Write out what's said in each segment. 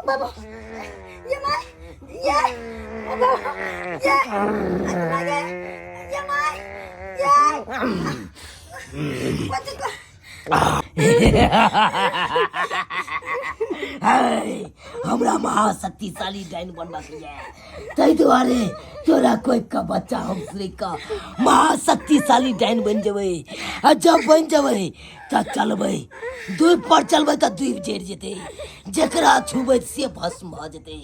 बाबा ये माय ये बाबा ये ये ये my ये कथी हमरा महाशक्तिशाली डाइन बनबाक ये ताहि दुआरे तोरा कोई का बच्चा हम श्री का महाशक्तिशाली डाइन बनि जेबै आ जब बनि जेबै तऽ चलबै दूब पर चलबै तऽ दूब जरि जेतै जकरा छुबै से भस्म भऽ जेतै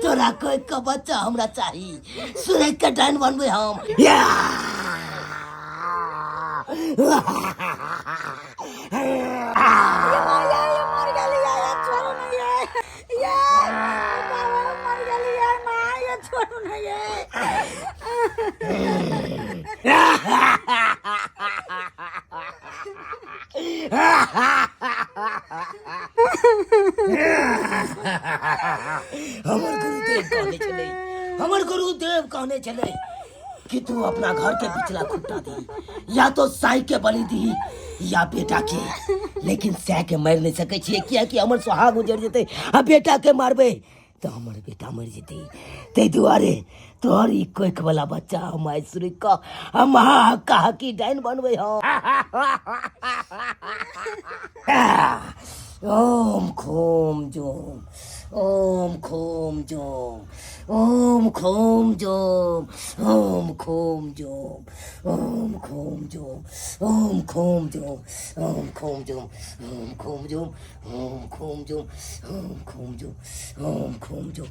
तोरा कोई के बच्चा हमरा चाही सुरैक के डाइन बनबै हम ये मार ये मर गेली ये छोड़ू ना ये ये बाबा मर गेली ये माँ ये छोड़ू ना ये हमर गुरुदेव कहने छलै हमर गुरुदेव कहने छलै कि तू अपना घर के पिछला खुट्टा दी या तो साई के बलि दी या बेटा के लेकिन सै के मारि नहीं सकै छियै कियाकि हमर सोहाग उजड़ जेतै आ बेटा के मारबै तऽ हमर बेटा मरि जेतै ताहि दुआरे तोहर ई कोख वाला बच्चा हम आइ शुरू कऽ हम हक्का हक्की डाइन बनबै हम ओम खोम जोम ओम खोम जोम ओम खोम जोम ओम खोम जोम ओम खोम जोम ओम खोम जोम ओम खोम जोम ओम खोम जोम ओम खोम जोम ओम खोम जोम ओम खोम जोम।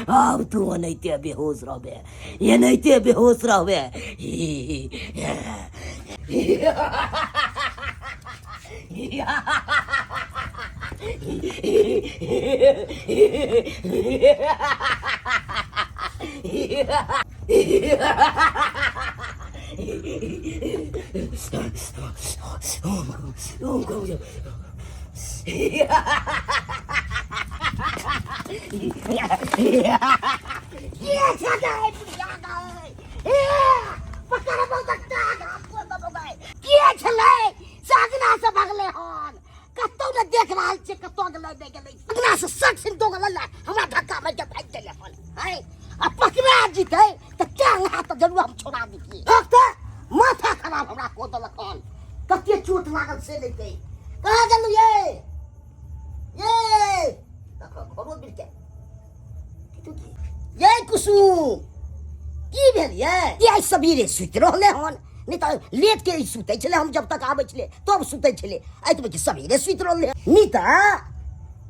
आब तू एनाहिते बेहोश रहबे, एनाहिते बेहोश रहबे। के छलै से अगना से भगले हन, कतौ ने देख रहल छियै, कतौ गेलै नहि गेलै। अगना से सट सिन दो गेलै, हमरा धक्का मारि के भागि गेलै हन। हैं आ पकड़ा जीतै तऽ टांग हाथ तऽ जरूर हम छोड़ा दितियै। तऽ माथा खराब हमरा कऽ देलक हन, कते चोट लागल से नहि कहि। कहाँ गेलु ये ये देखो घरो बिरके ये कुसुम की भेल ये? ये आइ सबेरे सुति रहले हन, नहीं तऽ लेट के सुतै छलै, हम जब तक आबै छलै तब सुतै छलै, आइ तऽ सबेरे सुति रहले। मीता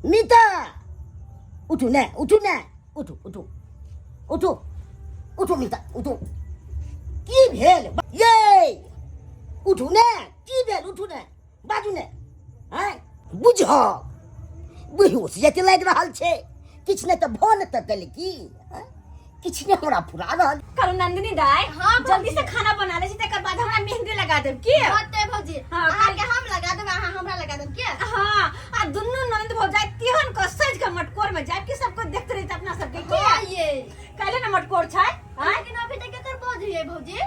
मीता उठू ने, उठू ने, उठू उठू उठू उठू मीता उठू। की भेल ये? उठू ने, की भेल? उठू ने, बाजू ने। आँय बुझ बेहोश जते लागि रहल छै, किछु नहि तऽ भऽ नहि तऽ गेलै की? आँय? किछु नहि हमरा फुरा रहल। करू नंदिनी दाई, हाँ, जल्दी से खाना बना ले छी, तकर बाद हमरा मेहंदी लगा देब की? होते भौजी। हाँ, अहाँ के हम लगा देब, अहाँ हमरा लगा देब के? हाँ, आ दुनू ननद भौजाई तिहन क सज के मटकोर में जाब कि सब कोई देखते रहते अपना सबके की? हाँ, ये। काल्हि ने मटकोर छै, हाँ? लेकिन अभी तक केकर भौजी है भौजी?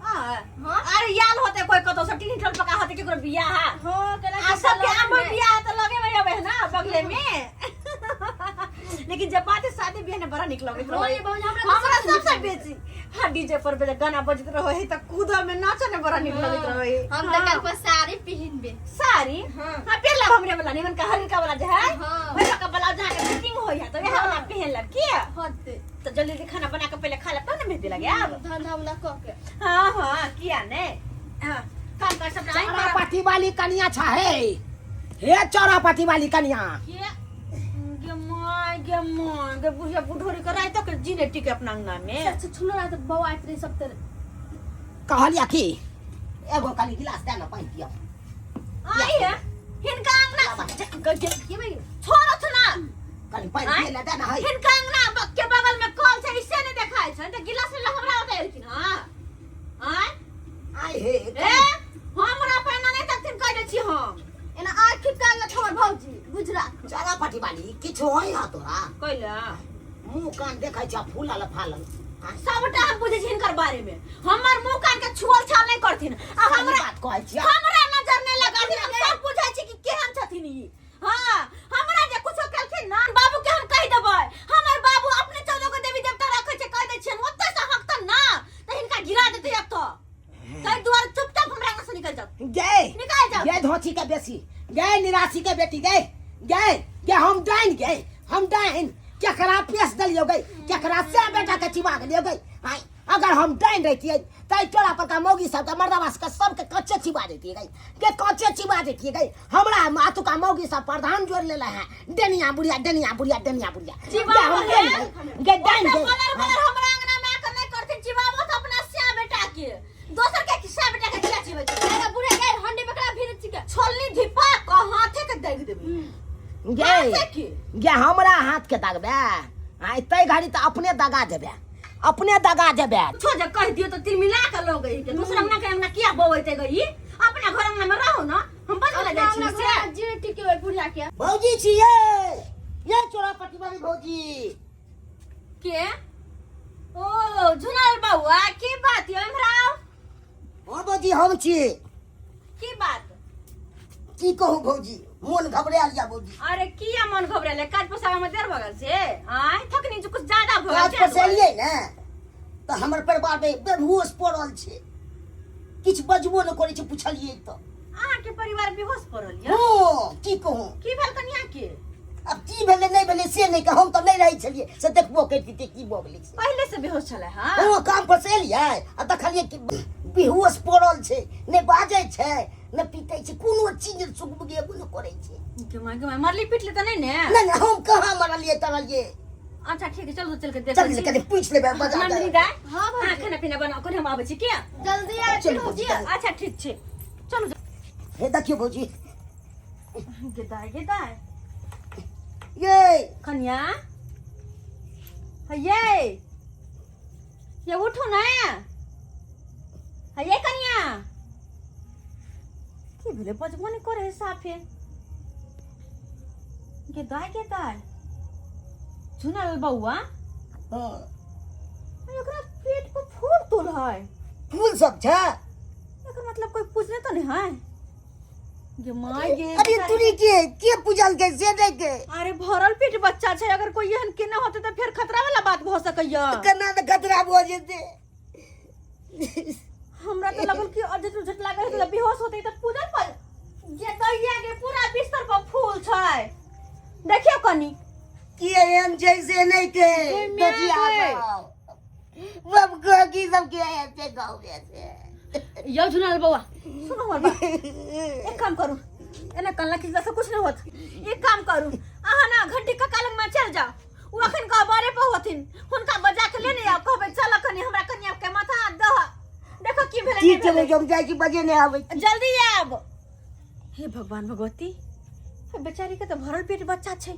हाँ। हाँ? अरे याल होते कोई कतौ से टीन टोल पका होते केकरो बियाह है। हाँ, केना आ के सबके लगे अपन में। बियाह त लगे में अबे है ना बगले में। लेकिन जब बात है शादी बियाह ने बड़ा निक लगैत हाँ, रहे। ये भौजी, हमरा तऽ हमरा सबसे सबसे नीक बेसी हाँ डीजे पर बजे गाना बजत रहे है त कूदे में नाचे में बड़ा निक लगैत रहे। हम तऽ कल पर साड़ी पहिनबे। साड़ी? हाँ। हाँ, पहिन लब हमरे वाला, निमन का हरिका वाला जे है। हाँ। ओहि का ब्लाउज अहाँ के फिटिंग होय है त वएह वाला पहिन लब की? होते। तो जल्दी जल्दी खाना बना के पहले खा ले तब ना मेहंदी लगायब। धंधा उंधा कऽ के। हाँ हाँ, किया ने, हाँ, काम कर सब नहीं। चौरापाटी वाली कनिया छा हे, हे चौरापाटी वाली कनिया। के गे my, गे my, गे बुढ़िया बुढ़ोरी के रात तक जीने टिके अपना अंगना में। अच्छा सुनो ना, तो बौआ आइत रहे सब तरह। कहलिया की एगो खाली गिलास दे ना, पानि पियब। आई है हिनका अंगना की भाई? छोड़ो तो ना। कनि पानि आँय? पिए ला दे ना है। हिनका अंगना के बगल में कल छै, इसे नहीं देखाय छै त गिलास ले हमरा ओतय एलखिन। हां आय। आय हे। ए, हमरा पहिना नहीं तकथिन, कह दै छी हम। एना आँखि खिपका गेल हमर भौजी गुजरात। चौरापाटी वाली किछु होय हा तोरा? कैला? मुँह कान देखै छ फूलल फालल। आँय? सबटा हम बुझै छी हिनकर बारे में। हमर मुंह कान के छुअल छाल नहीं करथिन आ सही हमरा बात कहै छियै। हमरा नजर नहीं लगाथिन। हम सब बुझै छी कि केहन छथिन ई। हाँ, हमरा जे कुछो केलखिन ना, बाबू के हम कहि देबै। हमर बाबू अपने 14 गो देवी देवता रखै छै, कहि दै छियनि, ओतय से हकतन ना तऽ हिनका गिरा देतै एतऽ। ताहि दुआरे चुपचाप हमरा अंगना से निकल जाओ। गए। निकल जाओ। गए धोती के बेसी गए, निराशी के बेटी गए गए गए। हम डाइन गए, हम डाइन केकरा पेश देलियो गए, केकरा से बेटा के चिबा गेलियो गए। आय, अगर हम डाइन रहतियै तऽ एहि टोला पर का मौगी सबके, मर्दवा सबके, सबके कच्चे चिबा देतियै गए, के कच्चे चिबा देतियै गए। हमरा मातुका मौगी सब प्रधान जोड़ लेले है, डनिया बुढ़िया, डनिया बुढ़िया, डनिया बुढ़िया। चिबा गए, हम है? डाइन गए, गए डाइन ओते गए। कलर कलर हमरा अंगना में आके नहीं करथिन। चिबाबो तऽ अपना स्या बेटा के, दोसर के स्या बेटा के किया चिबै छै? एगो बुढ़े गए हंडी बकरा भीड़ छिके। छोलनी धिपा क हाथे के दागि देबै। गे। हाथे के। गे, हमरा हाथ के दागबे? आय तै घड़ी तऽ अपने दगा जेबे, अपने दगा जेबे। कुछो जे कहि दियो तऽ तिल मिला के लऽ गई के दोसर अंगना के अंगना किया बौएते गई? अपना घर अंगना में रहो ना, हम बजबे ला जाइ छी से। जी टिके ओइ बुढ़िया के। भौजी छियै ये चोरा पट्टी वाली भौजी। के ओ झुनल बौआ, की बात यो इम्हर आउ। हाँ भौजी, हम छी। की बात? की कहू भौजी, मोन घबरायल या भौजी। अरे किया मन घबरायल? काज पसारा में देर भगल से आय थकनी जो कुछ ज्यादा भगल काज छै। पर से एलियै ने तऽ हमर परिवार में बेहोश पड़ल छै, किछु बजबो नहि करै छै, पुछलियै तऽ। अहाँ के परिवार बेहोश पड़ल यऽ? हो, की कहू। की भेल कनिया के? आब की भेलै नहि भेलै से नहि कह, हम तऽ नहि रहै छलियै से देखबो करितियै की भऽ गेलै से। पहिले से बेहोश छलै? हाँ। ओ काम पर से एलियै आ देखलियै कि बेहोश पड़ल छै, नहि बाजै छै, नहि पीटै छै, कोनो चीज सुगबुगेबो नहि करै छै। गे माय, गे माय, मरली पीटली तऽ नहि ने? नहि नहि, हम कहाँ मरलियै तरलियै। अच्छा ठीक है, चलू, चल के देखै चल छी। कनि पूछि लेबै बजा। नंदिनी दाय। हाँ भौजी। अहाँ खाना पीना बनाउ, कनि हम आबै छी किया। जल्दी आबि चलू भौजी। भौजी। अच्छा ठीक छै, चलू। हे देखियौ भौजी। गे दाय, गे दाय। ये। कन्या ये ये उठू ना ये कन्या, की भेलै? बजबो नहि करे है साफे। गे दाय, गे दाय, झुनल बौआ। हाँ। एकरा पेट पर फूल तूल है। फूल सब छै। एकर मतलब कोई पूछने तो नहीं है। गे my गे। अरे तुरी के के पूजल के से नहीं के। अरे भरल पेट बच्चा छै, अगर कोई एहन केना होते तऽ फेर खतरा वाला बात भऽ सकैया। केना ने खतरा भऽ जेतै। हमरा तऽ लगल कि अजट उजट लागल तऽ बेहोश होते तऽ पूजल पर जे दैया के पूरा बिस्तर पर फूल छै, देखियो कनी। की एहन छै से नहीं के। गे माय देखिया। गे। सब के की सब के एहन छै गाँव में से। यौ झुनल बौआ, सुनो हमर बात, एक काम करू, एना कनला खिचला से कुछ नहीं होत। एक काम करू, अहाँ ना घंटी कक्का लग में चल जाओ, ओ अखन गहबरे पर होथिन, हुनका बजा के लेने आउ, कहबै चल कनी हमरा कनिया के माथा हाथ दह, देखो की भेलै। ठीक छै। नहि भेलै। हम जाइ छी, बजे नहि आबै छी। जल्दी आब। हे भगवान भगवती, हे बेचारी के तऽ भरल पेट बच्चा छै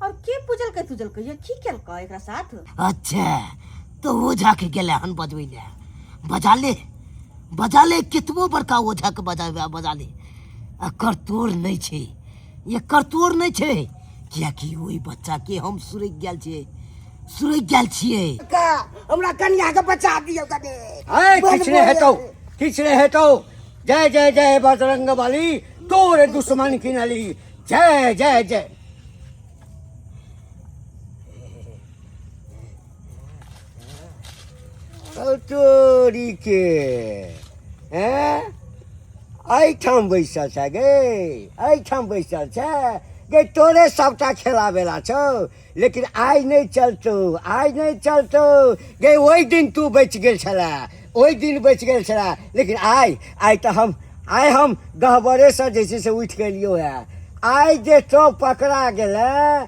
और के पूजल के तुजल के या की केलकै एकरा साथ? अच्छा तो ओझा के गेले हन बजबै ले, बजा ले, बजा ले, केतबो बड़का ओझा के बजाबे बजा ले, एकर तोड़ नहि छै, एकर तोड़ नहि छै, कियाकि ओहि बच्चा के हम सुरकि गेल छियै, सुरकि गेल छियै। का हमरा कनिया के बचा दियौ कने। है, किछु नहि हेतौ, किछु नहि हेतौ। जय जय जय बजरंग बली, तोरे दुश्मन की नली, जय जय जय। ओ तोरी के हैं, एहिठाम बैसल छै गे, एहिठाम बैसल छै। गे तोरे सबटा खेला बेला छौ, लेकिन आइ नहि चलतौ, आइ नहि चलतौ गे। ओहि दिन तू बचि गेल छला, ओहि दिन बचि गेल छला, लेकिन आइ आइ तऽ हम आइ हम गहबरेसँ जे छै से उठि गेलियौ हे। आइ जे तो पकड़ा गेलै,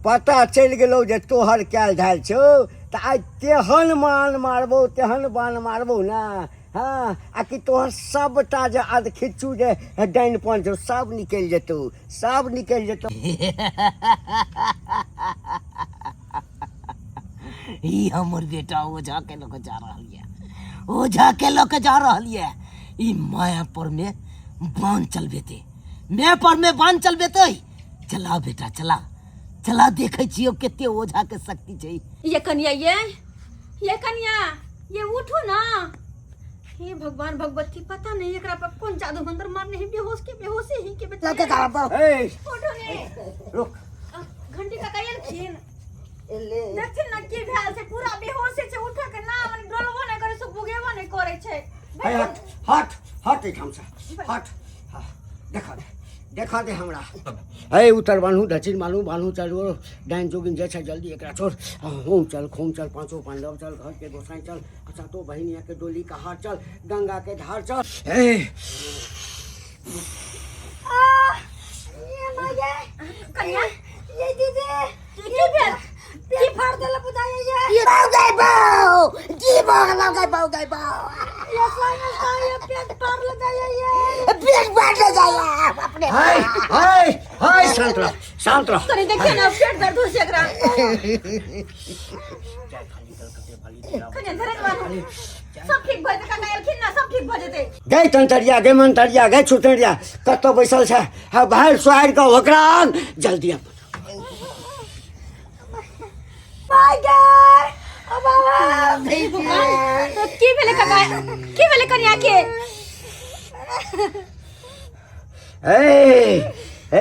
पता चलि गेलौ जे तोहर कयल धायल छौ, तऽ आइ तेहन मान मारबौ, तेहन बान मारबौ ने, हँ, आ कि तोहर सबटा जे अधखिच्चू जे डाइनपन छौ सब निकलि जेतौ, सब निकलि जेतौ। ई हमर बेटा ओझा के लऽ के जा रहल यऽ, ओझा के लऽ के जा रहल यऽ। ई माया पर में बांध चलबेते, माय पर में बांध चलबेते। चला बेटा चला, चला, देखै छियौ कते ओझा के शक्ति छै। ये कनिया, ये कनिया, ये उठू ना। हे भगवान भगवती, पता नहीं एकरा पर कौन जादू मंत्र मारने है, बेहोश के बेहोशी ही के बेटा। लके का बाप। ए, उठो ने। रुक। घंटी का कयल खिन। देखथिन ना की भेल छै, पूरा बेहोश छै, उठे के ना मन डोलबो नहीं करे छै, बुगेबो नहीं करे छै। हे, हट हट हट एहिठामसँ हट। हाँ, देखा दे, देखा दे हमरा। हे उतर बान्हू, दक्षिण बान्हू, बान्हू चल, ओ डाइन जोगिन जे छै जल्दी एकरा छोड़। होम चल, खोम चल, पाँचो पांडव चल, घर के गोसाई चल, सातो बहिनिया के डोली का हार चल, गंगा के धार चल। हे कन्या, ये दीदी की भेल? की फाड़ देला बुझाइए ये? ये बाऊ गए बाऊ, जी बाऊ गए बाऊ गए बाऊ। ये साइना साइना पेट फाड़ ले जाइए ये। पेट फाड़ ले जाइए अपने। हाय हाय हाय, शांत रह, शांत रह। तनी देखिए ना पेट दर्द हो छै एकरा। कन्या धरत बान्हू, सब ठीक भऽ जेतै। काका एलखिन ना, सब ठीक भऽ जेतै। गई तंतरिया, गई मंतरिया, गई छुतरिया, कतौ बैसल छै? हाँ, बाहर सुहार के ओकरा आन जल्दी अपन। बाय गए ओ बाबा। तो की भेलै काका? की भेलै कनिया के? ए ए,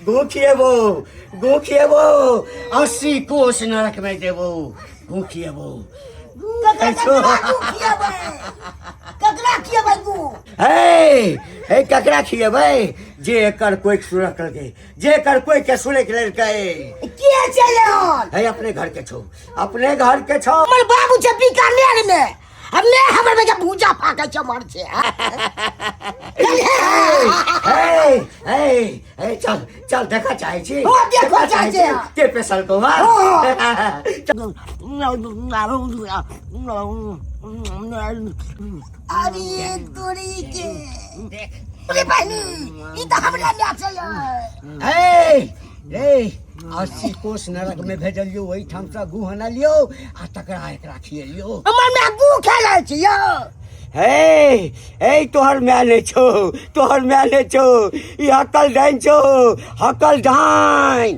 गो खिएबो, गो खिएबो, 80 कोस नरक में देबो, गो खिएबो। ककरा खिएबै गु? हे हे, ककरा खिएबै? जे एकर कोई सुरक लगे, जे एकर कोई के सुरक लेलकै। के छै एहन? हे, अपने घर के छौ, अपने घर के छौ। हमर बाबू छै बीकानेर में, हमने हमर बेटा भूजा फाकै छै मर छै। हे हे हे, चल चल, देखा चाहे छी? हाँ, देखऽ चाहै छी। के पेशल को? हाँ। अरे तोरी के, अरे बहनी, ई तऽ हमरा माय छै। हे रे, 80 कोस नरक में भेजलियो, ओहिठाम से गुह अनलियो आ तकरा एकरा खिएलियो। हमर माय गु खेलै छै यौ। हे हे, तोहर माय नहि छौ, तोहर माय नहि छौ, ई हकल डाइन छौ, हकल डाइन।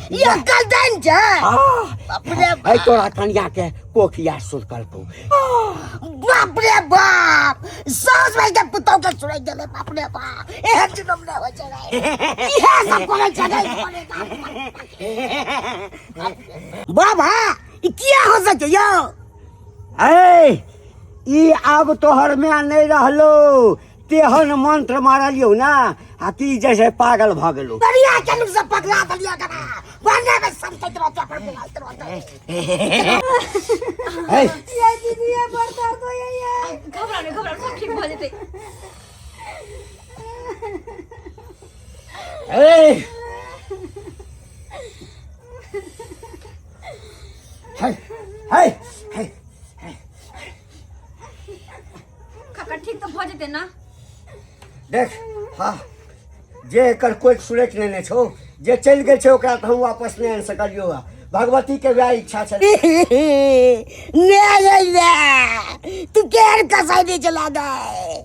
ई अक्कल डाइन छै। अपने हे, तोरा कनिया के कोखिया सुरकल को। बाप रे बाप, सास भाई के पुतौ के सुनाइ गेलै। बाप रे बाप, एहन जुलम नहि होइ छै रे। इहे सब करै छै रे। बाबा, ई किया हो सकै यौ? ए, ई आब तोहर माय नहि रहलो, तेहन मंत्र मारलियौ ना आ की जैसे पागल भऽ गेलो। दरिया के लोग सब पगला दलिया करा वरना में समझत रहते, अपन बुलाइत रहते। हे ये दीदी, ये बड़ दर्द होइए ये। घबरा नहीं, घबरा, सब ठीक भऽ जेतै। ए हे हे हे, काका, ठीक तऽ भऽ जेतै ना? देख, हाँ, जे एकर कोई सुरक लेने छौ, जे चलि गेल छै, ओकरा तऽ हम वापस नहि आनि सकलियौ। हँ, भगवती के वएह इच्छा छलै। ने रे, तू केहन कसाई नहीं चला गए,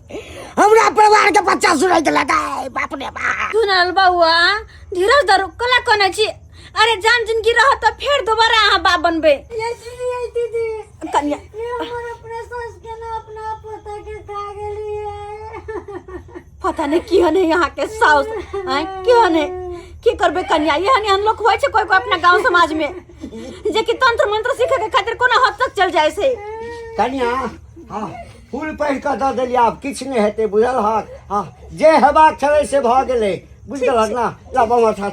हमरा परिवार के बच्चा सुनाई के लगा। बाप रे बाप। सुनल बउआ, धीरज धरू, कला कोने छी? अरे जान जिंदगी रह तऽ फेर दोबारा अहाँ बाप बनबै। ये दीदी, ये दीदी। कनिया। ये हमर अपने सास के ना अपना पोता के खा गेलिए। पता नहीं की हने यहाँ के साउस आय, की हने, की करबै कनिया, एहन एहन लोक होइ छै कोई कोई अपना गांव समाज में, जे कि तंत्र मंत्र सीखे के खातिर कोनो हद तक चल जाए से। कनिया, हाँ। फूल पहिर कऽ दऽ देलियै, आब किछु नहि हेतै, बुझल हक? हँ, जे हेबाक छलै से भऽ गेलै, बुझि गेलहक ने? लाबऽ माथा।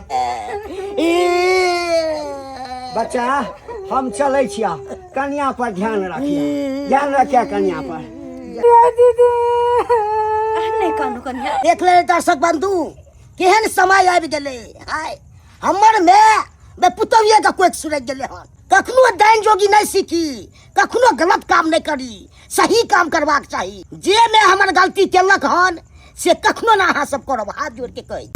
बच्चा, हम चलै छियह, कनिया पर ध्यान राखिह, ध्यान राखिह कनिया पर। नहि कानू कनिया। देख ले दर्शक बंधु, केहन समय आबि गेलै। हाय, हमर माय बे पुतौये के कोख सुरकि गेलै हन। कखनो दानि जोगी नहि सीखी, कखनो गलत काम नहि करी, सही काम करबाक चाही। जे मे हमर गलती केलक हन से कखनो ना अहाँ सब करब, हाथ जोड़ के कहै छी।